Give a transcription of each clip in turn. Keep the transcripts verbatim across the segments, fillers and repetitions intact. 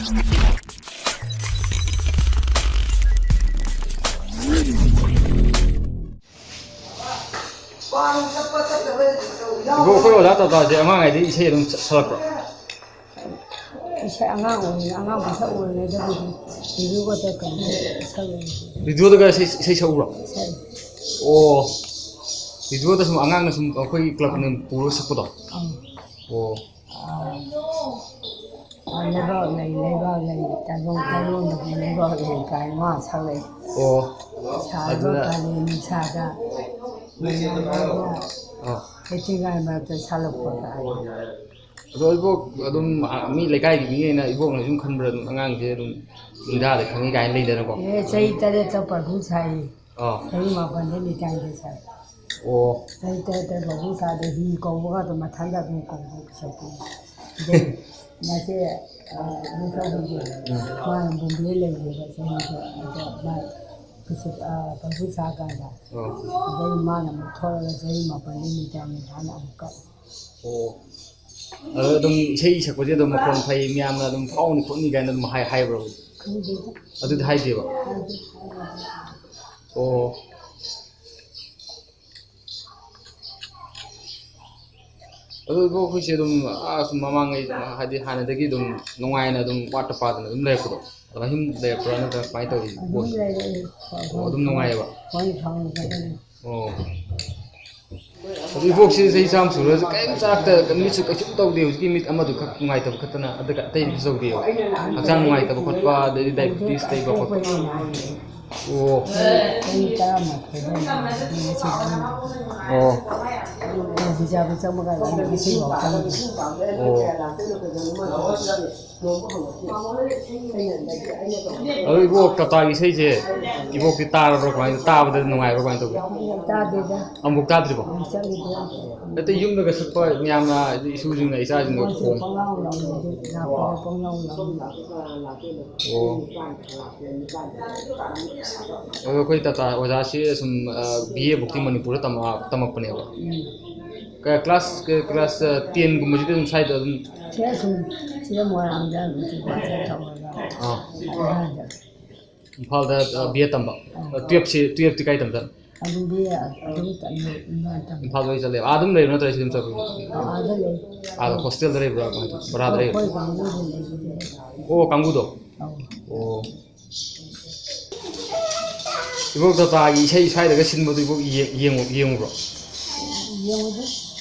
ꯏꯕꯣ, ꯑꯩꯈꯣꯏ ꯑꯣꯖꯥ ꯇꯥꯇꯥꯁꯦ ꯑꯉꯥꯡꯉꯩꯗꯤ ꯏꯁꯩ ꯑꯗꯨꯝ ꯁꯛ-, ꯁꯛꯂꯛꯄ꯭ꯔꯣ? ꯏꯁꯩ ꯑꯉꯥꯡ ꯑꯣꯏꯔꯤ-, ꯑꯉꯥꯡ ꯃꯁꯛ ꯑꯣꯏꯔꯤꯉꯩꯗꯕꯨꯗꯤ ꯔꯦꯗꯤꯑꯣꯒꯗ ꯀꯩꯅꯣ ꯁꯛꯂꯛꯏ꯫ ꯔꯦꯗꯤꯑꯣꯗꯒ ꯏꯁꯩ, ꯏꯁꯩ ꯁꯛꯎꯕ꯭ꯔꯣ? ꯁꯛꯏ꯫ ꯑꯣ, ꯔꯦꯗꯤꯑꯣꯗ ꯁꯨꯝ ꯑꯉꯥꯡꯅ ꯁꯨꯝ ꯑꯩꯈꯣꯏꯒꯤ ꯀ꯭ꯂꯕꯅ ꯄꯨꯔꯒ ꯁꯛꯄꯗꯣ? ꯑꯪ꯫ ꯑꯣ꯫ ꯑꯥ, ꯂꯩꯕꯥꯛ ꯂꯩ, ꯂꯩꯕꯥꯛ ꯂꯩ, ꯇꯥꯏꯕꯪ ꯇꯥꯏꯕꯪꯗꯕꯨ ꯂꯩꯕꯥꯛ ꯂꯩ ꯀꯥꯏꯅ ꯃꯥ ꯁꯛꯂꯛꯏ꯫ ꯑꯣ꯫ ꯁꯥꯔꯕ ꯑꯗꯨꯅ ꯀꯥꯂꯦꯟ ꯅꯨꯡꯁꯥꯗ ꯑꯥ꯫ ꯂꯩꯇꯦꯡꯒꯥꯏ ꯃꯔꯛꯇ ꯁꯥꯠꯂꯛꯄ ꯀꯥꯏꯅ꯫ ꯑꯗꯣ ꯏꯕꯣꯛ ꯑꯗꯨꯝ, ꯑ, ꯃꯤ ꯂꯩꯀꯥꯏꯒꯤ ꯃꯤꯉꯩꯅ ꯏꯕꯣꯛꯅ ꯁꯨꯝ ꯈꯟꯕ꯭ꯔꯥ, ꯑꯗꯨꯝ ꯑꯉꯥꯡꯁꯦ ꯑꯗꯨꯝ ꯅꯤꯡꯊꯥꯗ ꯈꯪꯉꯤ ꯀꯥꯏꯅ ꯂꯩꯗꯅꯀꯣ? ꯑꯦ, ꯆꯍꯤ ꯇꯔꯦꯠꯇ ꯄ꯭ꯔꯚꯨ ꯁꯥꯏ꯫ ꯑꯥ꯫ ꯆꯍꯤ ꯃꯥꯄꯟꯗ ꯅꯤꯡꯊꯥꯗ ꯁꯥꯏ꯫ ꯑꯣ꯫ ꯆꯍꯤ ꯇꯔꯦꯠꯇ ꯄ꯭ꯔꯚꯨ ꯁꯥꯗꯦ, ꯍꯤ ꯀꯧꯕꯒ ꯑꯗꯨꯝ ꯃꯊꯟꯗ ꯑꯗꯨꯝ ꯀꯧꯕ ꯄꯤꯁꯛꯄꯤ꯫ ꯑꯗꯩ ꯃꯁꯦ, ꯑ, ꯅꯤꯡꯊꯧꯒꯤ ꯎꯝ꯫ ꯃꯥꯅ ꯕꯣꯝꯕꯦ ꯂꯩꯈꯤꯕ ꯆꯍꯤꯗꯣ, ꯑꯗꯣ ꯃꯥ ꯄ꯭ꯔꯚꯨ ꯁꯥꯀꯥꯟꯗ꯫ ꯑꯣ꯫ ꯑꯗꯩ ꯃꯥꯅ ꯑꯃꯨꯛ ꯊꯣꯛꯂꯒ ꯆꯍꯤ ꯃꯥꯄꯟꯗ ꯅꯤꯡꯊꯥꯗ ꯁꯥꯅ ꯑꯃꯨꯛ ꯀꯞꯄꯤ꯫ ꯑꯣ꯫ ꯑꯗꯣ ꯑꯗꯨꯝ ꯏꯁꯩ ꯁꯛꯄꯁꯦ ꯑꯗꯨꯝ ꯃꯈꯣꯟ ꯐꯩ, ꯃꯌꯥꯝꯅ ꯑꯗꯨꯝ ꯐꯥꯎꯅꯤ ꯈꯣꯠꯅꯤ ꯀꯥꯏꯅ ꯑꯗꯨꯝ ꯍꯥꯏ-, ꯍꯥꯏꯕ꯭ꯔꯣ? ꯈꯪꯗꯦꯗ꯫ ꯑꯗꯨꯗꯤ ꯍꯥꯏꯗꯦꯕ? ꯍꯥꯏꯗꯦ, ꯍꯥꯏꯗꯦ꯫ ꯑꯣ꯫ ꯑꯗꯨ ꯏꯕꯣꯛ, ꯑꯩꯈꯣꯏꯁꯦ ꯑꯗꯨꯝ, ꯑꯥ, ꯁꯨꯝ ꯃꯃꯥꯡꯉꯩ, ꯍꯥꯏꯗꯤ ꯍꯥꯟꯅꯗꯒꯤ ꯑꯗꯨꯝ ꯅꯨꯡꯉꯥꯏꯅ ꯑꯗꯨꯝ ꯋꯥꯠꯇ ꯄꯥꯗꯅ ꯑꯗꯨꯝ ꯂꯩꯔꯛꯄꯗꯣ, ꯑꯗꯨꯃꯥꯏꯅ ꯁꯨꯝ ꯂꯩꯔꯛꯄ꯭ꯔꯥ, ꯅꯠꯇ꯭ꯔꯒ ꯀꯃꯥꯏꯅ ꯇꯧꯔꯤ ꯑꯗꯨꯝ ꯏꯕꯣꯛꯁꯦ? ꯂꯩꯔꯛꯑꯦ꯫ ꯑꯣ, ꯑꯗꯨꯝ ꯅꯨꯡꯉꯥꯏꯌꯦꯕ? ꯍꯣꯏ, ꯍꯣꯏ, ꯍꯣꯏ꯫ ꯑꯣ꯫ ꯑꯗꯨ ꯏꯕꯣꯛꯁꯤ ꯆꯍꯤ ꯆꯥꯝꯃ ꯁꯨꯔꯁꯨ ꯀꯔꯤꯝ ꯆꯥꯔꯛꯇ, ꯃꯤꯠꯁꯨ ꯀꯩꯁꯨꯝ ꯇꯧꯗꯦ꯫ ꯍꯧꯖꯤꯛꯀꯤ ꯃꯤꯠ ꯑꯃꯗꯨ ꯈꯛ ꯅꯨꯡꯉꯥꯏꯇꯕ ꯈꯛꯇꯅ, ꯑꯗꯨꯒ ꯑꯇꯩꯗꯤ ꯀꯩꯁꯨ ꯇꯧꯗꯦꯕ? ꯍꯛꯆꯥꯡ ꯅꯨꯡꯉꯥꯏꯇꯕ ꯈꯣꯠꯄ, ꯑꯗꯩꯗꯤ diabetes ꯂꯩꯕ ꯈꯣꯠꯄ? ꯑꯣ꯫ ꯆꯍꯤ ꯇꯔꯥꯃꯥꯊꯣꯏꯗ ꯅꯥꯕꯗꯒꯤ ꯉꯁꯤ ꯐꯥꯎ ꯅꯥꯗꯦ꯫ ꯑꯣ꯫ ꯀꯣꯐꯤ ꯆꯥꯕ ꯆꯪꯕ ꯀꯥꯟꯗ ꯉꯁꯤ ꯐꯥꯎ ꯆꯪꯗꯦ꯫ ꯑꯣ꯫ ꯑꯗꯣ ꯏꯕꯣꯛ, ꯇꯥꯇꯥꯒꯤ ꯏꯁꯩꯁꯦ ꯏꯕꯣꯛꯇꯤ ꯇꯥꯔꯕ꯭ꯔꯣ? ꯀꯃꯥꯏꯅ, ꯇꯥꯕꯗ ꯅꯨꯡꯉꯥꯏꯕ꯭ꯔꯣ? ꯀꯃꯥꯏꯅ ꯇꯧꯒꯦ? ꯇꯥꯗꯦꯗ꯫ ꯑꯃꯨꯛ ꯇꯥꯗ꯭ꯔꯤꯕꯣ? ꯑꯃꯨꯛ ꯆꯠꯂꯨꯗꯦ꯫ ꯅꯠꯇꯦ, ꯌꯨꯝꯗꯒ ꯁꯛꯄ ꯃꯌꯥꯝꯅ, ꯍꯥꯏꯗꯤ ꯏꯁꯨꯁꯤꯡꯅ, ꯏꯆꯥꯁꯤꯡꯗ ꯃꯣꯏꯁꯨ ꯈꯣꯡ- ꯄꯪꯂꯥꯎ ꯂꯥꯎꯅꯗꯦ, ꯂꯥꯛꯄꯗ ꯄꯪꯂꯥꯎ ꯂꯥꯎꯅꯩ꯫ ꯑꯣ꯫ ꯑꯗꯣ ꯑꯩꯈꯣꯏ ꯇꯥꯇꯥ ꯑꯣꯖꯥꯁꯤ ꯁꯨꯝ, ꯑ, B A ꯕꯨꯛꯇꯤ ꯃꯅꯤꯄꯨꯔꯗ ꯇꯝꯃꯛ-, ꯇꯝꯃꯛꯄꯅꯦꯕ꯫ ꯎꯝ꯫ ꯀ-, ꯀ꯭ꯂꯥꯁ, ꯀ-, ꯀ꯭ꯂꯥꯁ, ꯑ, ꯇꯦꯟꯒꯨꯝꯕꯁꯤꯗꯤ ꯑꯗꯨꯝ ꯁ꯭ꯋꯥꯏꯗ ꯑꯗꯨꯝ ꯁꯤꯗ ꯁꯨꯝ, ꯁꯤꯗ ꯃꯣꯏꯔꯥꯡꯗ ꯑꯗꯨꯝ ꯆꯠꯄ ꯆꯠꯊꯣꯛꯑꯒ ꯑꯥ꯫ ꯑꯗꯨꯃꯥꯏꯅ ꯇꯧꯋꯤ꯫ ꯏꯝꯐꯥꯜꯗ, ꯑ, ꯕꯤ ꯑꯦ ꯇꯝꯕ꯫ ꯑꯥ꯫ ꯑ, ꯇꯨꯌꯦꯜꯞꯁꯤ, ꯇꯨꯌꯦꯜꯞꯇꯤ ꯀꯥꯏ ꯇꯝꯖꯥꯠꯅꯣ? ꯑꯗꯨꯗꯤ ꯑꯗꯨꯝ ꯇꯝꯃꯦ, ꯏꯝꯐꯥꯜ ꯇꯝꯃꯦ꯫ ꯏꯝꯐꯥꯜꯗ ꯑꯣꯏ ꯆꯠꯂꯦꯕ? ꯑꯥ ꯑꯗꯨꯝ ꯂꯩꯕ꯭ꯔꯣ ꯅꯠꯇ꯭ꯔꯒ ꯁꯤꯗ ꯑꯗꯨꯝ ꯆꯠꯄ꯭ꯔꯣ? ꯑꯥꯗ ꯂꯩ꯫ ꯑꯥꯗ ꯍꯣꯁꯇꯦꯜꯗ ꯂꯩꯕ꯭ꯔꯥ ꯀꯃꯥꯏꯅ ꯇꯧꯕ? ꯚꯔꯥꯗ ꯂꯩꯕ꯭ꯔꯥ? ꯑꯩꯈꯣꯏ ꯀꯥꯡꯕꯨꯗ ꯂꯩꯕꯗꯤ ꯂꯩ꯫ ꯑꯣ, ꯀꯥꯡꯕꯨꯗꯣ? ꯑꯧ꯫ ꯑꯣ꯫ ꯏꯕꯣꯛ ꯇꯥꯇꯥꯒꯤ ꯏꯁꯩ ꯁ꯭ꯋꯥꯏꯗꯒ ꯁꯤꯟꯕꯗꯨ ꯏꯕꯣꯛ ꯌꯦꯡ-, ꯌꯦꯡꯉꯨ-, ꯌꯦꯡꯉꯨꯕ꯭ꯔꯣ? ꯌꯦꯡꯉꯨꯗꯦ꯫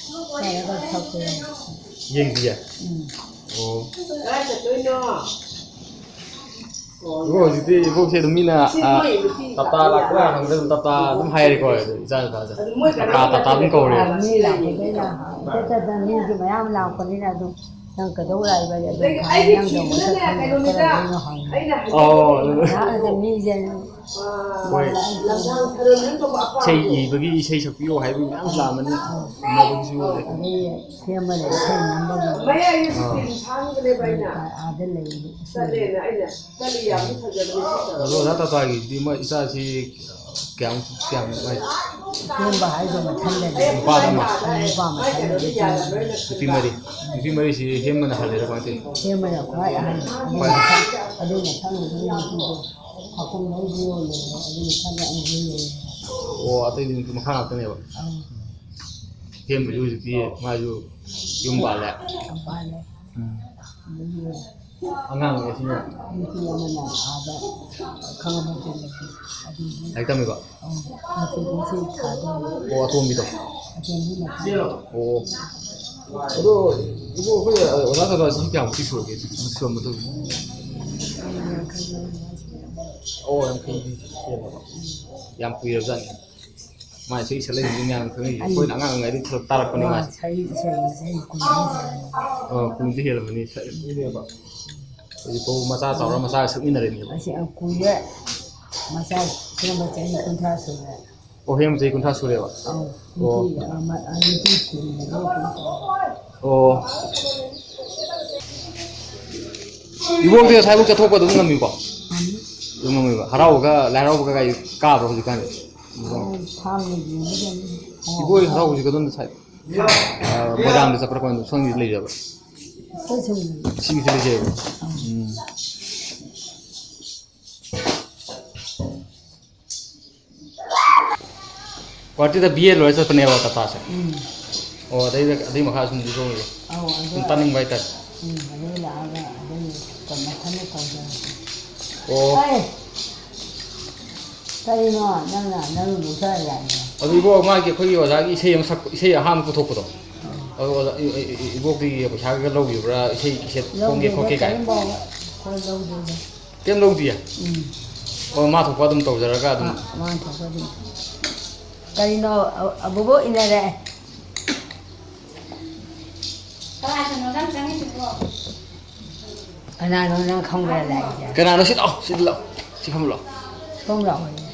ꯁ꯭ꯋꯥꯏꯗꯒ ꯁꯛꯄ ꯌꯥꯎꯗꯦ꯫ ꯌꯦꯡꯗꯤꯌꯦ? ꯎꯝ꯫ ꯑꯣ꯫ ꯀꯗꯥꯏ ꯆꯠꯇꯣꯏꯅꯣ? ꯏꯕꯣꯛ ꯍꯧꯖꯤꯛꯇꯤ ꯏꯕꯣꯛꯁꯦ ꯑꯗꯨꯝ ꯃꯤꯅ, ꯑ, ꯇꯥꯇꯥ ꯂꯥꯛꯄ꯭ꯔꯥ ꯍꯪꯕꯗ ꯑꯗꯨꯝ ꯇꯥꯇꯥ ꯑꯗꯨꯝ ꯍꯥꯏꯔꯦꯀꯣ, ꯏꯆꯥ ꯅꯨꯄꯥꯁꯦ꯫ ꯇꯥꯇꯥ, ꯇꯥꯇꯥ ꯑꯗꯨꯝ ꯀꯧꯔꯦ꯫ ꯃꯤ ꯂꯥꯛꯄꯗꯩꯅ ꯍꯦꯛꯇ ꯃꯤꯁꯨ ꯃꯌꯥꯝ ꯂꯥꯛꯄꯅꯤꯅ ꯑꯗꯨꯝ ꯅꯪ ꯀꯩꯗꯧ ꯂꯥꯛꯏꯕ? ꯑꯗꯨꯝ ꯈꯥꯏ, ꯅꯪꯗꯣ ꯃꯁꯛ ꯈꯪꯗꯕ ꯈꯔ ꯑꯗꯨꯝ ꯍꯪꯉꯤ꯫ ꯑꯣ, ꯑꯗꯨ ꯑꯗ ꯃꯤꯁꯦ ꯍꯣꯏ꯫ ꯏꯁꯩ ꯏꯕꯒꯤ ꯏꯁꯩ ꯁꯛꯄꯤꯌꯣ ꯍꯥꯏꯕꯒꯤ ꯃꯌꯥꯝꯁꯨ ꯂꯥꯛꯑꯃꯅꯤ꯫ ꯑꯥ꯫ ꯏꯟꯅꯕꯒꯤꯁꯨ ꯂꯩ꯫ ꯑꯗꯩ ꯁꯦꯝꯕꯅ ꯏꯁꯩ ꯅꯝꯕꯒꯤ꯫ ꯑꯥ꯫ ꯑꯥꯗ ꯂꯩꯔꯤꯕ ꯏꯁꯩ꯫ ꯑꯗꯣ ꯑꯣꯖꯥ ꯇꯥꯇꯥꯒꯤꯗꯤ ꯃꯣꯏ ꯏꯆꯥꯁꯤ ꯀꯌꯥꯃꯨꯛ, ꯀꯌꯥꯃꯨꯛ ꯍꯥꯏ? ꯁꯦꯝꯕ ꯍꯥꯏꯗꯣ ꯃꯊꯟꯗꯅꯤ꯫ ꯅꯨꯄꯥꯗ ꯑꯃ? ꯅꯨꯄꯥ ꯃꯊꯟꯗꯅꯤ꯫ ꯅꯨꯄꯤ ꯃꯔꯤ꯫ ꯅꯨꯄꯤ ꯃꯔꯤꯁꯤ ꯍꯦꯝꯕꯅ ꯍꯜꯂꯤꯔ ꯀꯃꯥꯏꯅ ꯇꯧꯔꯤꯅꯣ? ꯍꯦꯝꯕꯅ ꯈ꯭ꯋꯥꯏ ꯑꯍꯟ꯫ ꯑꯗꯨ ꯈ꯭ꯋꯥꯏ ꯑꯍꯟ꯫ ꯃꯊꯪ, ꯑꯗꯨ ꯃꯊꯪꯗꯨꯗꯤ ꯅꯨꯄꯤꯗꯣ ꯍꯥꯀꯨꯝ ꯂꯧꯕ ꯌꯣꯜꯂꯦ꯫ ꯑꯗꯨ ꯃꯊꯪꯗ ꯑꯩ ꯌꯣꯜꯂꯦ꯫ ꯑꯣ, ꯑꯇꯩꯗꯤ ꯅꯨꯄꯤ ꯃꯈꯥ ꯉꯥꯛꯇꯅꯦꯕ? ꯑꯪ꯫ ꯍꯦꯝꯕꯁꯨ ꯍꯧꯖꯤꯛꯇꯤ ꯃꯥꯁꯨ ꯌꯨꯝ ꯄꯥꯜꯂꯦ꯫ ꯌꯨꯝ ꯄꯥꯜꯂꯦ꯫ ꯎꯝ꯫ ꯑꯗꯨꯒꯤ ꯑꯉꯥꯡ ꯑꯁꯤꯅ ꯅꯨꯄꯤ ꯑꯃꯅ ꯑꯥꯗ ꯈꯪꯉꯕꯣꯛꯇ ꯂꯩ꯫ ꯑꯗꯨꯒꯤ ꯂꯥꯏꯔꯤꯛ ꯇꯝꯃꯤꯕ? ꯑꯧ, ꯃꯆꯦ ꯀꯨꯝꯁꯤ ꯊꯥꯗꯣꯏꯅꯦ꯫ ꯑꯣ, ꯑꯇꯣꯝꯕꯤꯗꯣ? ꯑꯇꯣꯝꯕꯤꯅ ꯊꯥꯗꯣꯏꯅꯦ꯫ ꯑꯣ꯫ ꯑꯗꯣ ꯏꯕꯣ, ꯑꯩꯈꯣꯏ ꯑꯣꯖꯥ ꯇꯥꯇꯥꯁꯤ ꯆꯍꯤ ꯀꯌꯥꯃꯨꯛꯇꯤ ꯁꯨꯔꯒꯦ, ꯁꯨꯝꯕ ꯇꯧꯔꯤꯁꯦ? ꯌꯥꯡꯈꯩ ꯃꯔꯤ ꯃꯉꯥ ꯁꯨꯔꯦ꯫ ꯑꯣ, ꯌꯥꯡꯈꯩꯗꯤ ꯍꯦꯜꯂꯕ? ꯌꯥꯝ ꯀꯨꯏꯔꯕꯖꯥꯠꯅꯤ꯫ ꯃꯥꯏ ꯏꯁꯩ ꯁꯛꯂꯛꯏꯁꯤꯗꯤ ꯃꯌꯥꯝꯅ ꯈꯪꯅꯩꯁꯦ꯫ ꯑꯩ ꯑꯩꯈꯣꯏꯅ ꯑꯉꯥꯡ ꯑꯣꯏꯔꯤꯉꯩꯗꯒꯤ ꯊꯥꯔꯛ ꯇꯥꯔꯛꯄꯅꯦ ꯃꯥ ꯃꯥꯁꯦ꯫ ꯏꯁꯩ, ꯏꯁꯩ, ꯏꯁꯩ ꯀꯨꯟꯃꯨꯛ ꯍꯦꯜꯂꯝꯃꯅꯤ꯫ ꯑꯣ, ꯀꯨꯟꯗꯤ ꯍꯦꯜꯂꯝꯃꯅꯤ ꯁꯛꯂꯛꯏꯅꯦꯕ꯫ ꯍꯧꯖꯤꯛꯐꯥꯎ ꯃꯆꯥ ꯆꯥꯎꯔ ꯃꯆꯥꯒ ꯁꯛꯃꯤꯟꯅꯔꯤꯅꯦꯕ꯫ ꯑꯁꯤ ꯌꯥꯝ ꯀꯨꯏꯔꯦ꯫ ꯃꯆꯥ ꯁꯦꯝꯕ ꯆꯍꯤ ꯀꯨꯟꯊ꯭ꯔꯥ ꯁꯨꯔꯦ꯫ ꯑꯣ, ꯍꯦꯝꯕ ꯆꯍꯤ ꯀꯨꯟꯊ꯭ꯔꯥ ꯁꯨꯔꯦꯕ? ꯑꯧ, ꯑꯣ꯫ ꯅꯨꯄꯤ ꯑꯃ, ꯑ, ꯅꯨꯄꯤ ꯊꯤꯔꯤꯅꯦꯕ꯫ ꯑꯣ꯫ ꯏꯕꯣꯛꯇꯤ ꯉꯁꯥꯏꯐꯥꯎ ꯆꯠꯊꯣꯛꯄ ꯑꯗꯨꯝ ꯉꯝꯃꯤꯀꯣ? ꯉꯝꯃꯤ꯫ ꯑꯗꯨꯝ ꯉꯝꯃꯤꯕ꯫ ꯍꯔꯥꯎꯕꯒ, ꯂꯥꯏ ꯍꯔꯥꯎꯕꯒ ꯀꯥꯏ ꯀꯥꯕ꯭ꯔꯣ ꯍꯧꯖꯤꯛꯀꯥꯟꯗꯤ? ꯑꯧ, ꯊꯥꯡꯒ ꯌꯦꯡꯕꯗ ꯑꯗꯨꯝ ꯍꯔꯥꯎꯕ꯫ ꯏꯕꯣꯛ ꯍꯔꯥꯎꯕꯁꯤ ꯀꯗꯣꯝꯗ ꯁꯥꯏ? ꯑ, ꯃꯣꯏꯔꯥꯡꯗ ꯆꯠꯄ꯭ꯔꯥ ꯀꯃꯥꯏꯅ ꯇꯧ? ꯁꯣꯝꯒꯤꯁꯨ ꯂꯩꯖꯕ꯭ꯔꯥ? ꯑꯩꯈꯣꯏ ꯁꯨꯝ ꯁꯤꯒꯤꯁꯨ ꯂꯩꯖꯩꯕ? ꯑꯥ꯫ ꯎꯝ꯫ ꯒꯨꯍꯥꯇꯤꯗ ꯕꯤ ꯑꯦ ꯂꯣꯏꯔ ꯆꯠꯄꯅꯦꯕ ꯇꯥꯇꯥꯁꯦ? ꯎꯝ꯫ ꯑꯣ, ꯑꯗꯩꯗ, ꯑꯗꯨꯏ ꯃꯈꯥ ꯁꯨꯝ ꯂꯤꯊꯣꯛꯑꯒꯦ꯫ ꯑꯧ, ꯑꯗꯨ ꯁꯨꯝ ꯇꯥꯅꯤꯡꯕ ꯍꯥꯏꯇꯥꯔꯦ꯫ ꯎꯝ, ꯑꯗꯨ ꯂꯥꯛꯑꯒ ꯑꯗꯨꯝ ꯃꯊꯟꯇ ꯇꯧꯖꯔꯛꯄꯅꯤ꯫ ꯑꯣ꯫ ꯑꯩ! ꯀꯔꯤꯅꯣ ꯅꯪꯅ ꯅꯔꯨ ꯂꯧꯊꯔ ꯌꯥꯏꯅꯦ? ꯑꯗꯨ ꯏꯕꯣꯛ, ꯃꯥꯒꯤ ꯑꯩꯈꯣꯏꯒꯤ ꯑꯣꯖꯥꯒꯤ ꯏꯁꯩ ꯑꯃ ꯁꯛꯄ, ꯏꯁꯩ ꯑꯍꯥꯟꯕ ꯄꯨꯊꯣꯛꯄꯗꯣ꯫ ꯑꯧ꯫ ꯑꯗꯨ ꯑꯣꯖꯥ, ꯏ-, ꯏ-, ꯏ-, ꯏꯕꯣꯛꯇꯒꯤ ꯄꯩꯁꯥ ꯈꯔ ꯂꯧꯈꯤꯕ꯭ꯔꯥ, ꯏꯁꯩ ꯀꯦꯁꯦꯠ ꯐꯣꯡꯒꯦ ꯂꯧꯗꯦꯗ, ꯈꯣꯠꯀꯦ ꯀꯥꯏꯅ? ꯀꯔꯤꯝ ꯐꯥꯎꯕ ꯑꯩꯈꯣꯏ ꯂꯧꯗꯦꯗ꯫ ꯀꯩꯝ ꯂꯧꯗꯤꯌꯦ? ꯎꯝ꯫ ꯑꯣ, ꯃꯥ ꯊꯣꯛꯄ ꯑꯗꯨꯝ ꯇꯧꯖꯔꯒ ꯑꯗꯨꯝ꯫ ꯃꯥ, ꯃꯥ ꯊꯣꯛꯄ ꯑꯗꯨꯝ꯫ ꯀꯔꯤꯅꯣ, ꯑ-, ꯑꯕꯨꯕꯣꯛ ꯏꯟꯅꯔꯦ꯫ ꯀꯅꯥꯗꯅꯣ ꯅꯪ ꯆꯪꯉꯤꯁꯤꯕꯣ? ꯀꯅꯥꯅꯣ ꯅꯪ ꯈꯪꯕ꯭ꯔꯥ ꯂꯥꯛꯏꯁꯦ? ꯀꯅꯥꯅꯣ? ꯁꯤ ꯂꯥꯛꯑꯣ, ꯁꯤꯗ ꯂꯥꯛꯑꯣ, ꯁꯤ ꯐꯝ ꯂꯥꯛꯑꯣ꯫ ꯁꯣꯝ ꯂꯥꯛꯑꯣ꯫